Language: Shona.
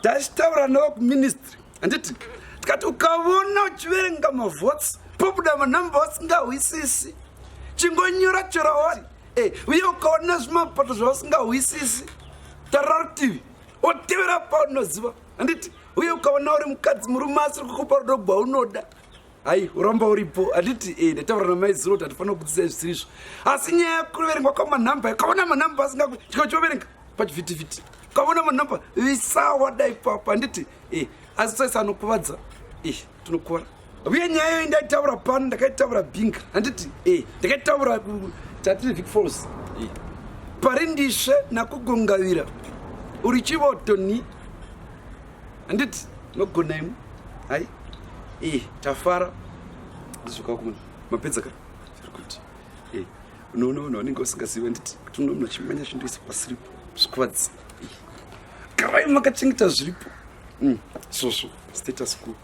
Tachitaura navo kuministry handiti tikati ukaona uchiverenga mavotes pobuda manhamba usingahwisisi chingonyora chora wati eh, uye ukaona zvimapato zvausingahwisisi tarira rutivi otevera paunoziva handiti uye ukaona uri mukadzi murume asiri kukupa rudo gwaunoda hai uramba uripo handiti e ndataura namai zuro kuti hatifanira kudzidzisa zvisiri izvo asi nyaya yekuverengwa kwamanhamba ukaona manhamba asinga chikao chioverenga pachivhitivhiti ukaona manhamba visawa dai papa handiti e asi saisa anokuvadza e tinokuvara uye nyaya iyoyi ndaitaura pano ndakaitaura binga handiti e ndakaitaura tatiri vic falls e pari ndisve nakugongavira uri chivotoni handiti nogona imwe hai e tafara ndizvokakumana mapedza ka zviri kuti e unoona vanhu vanenge vasingazivi handiti kuti unoona munhu achimanya chindoisa pasiripo zvikuvadzi garai makachengeta zviripo mm, svosvo status quo.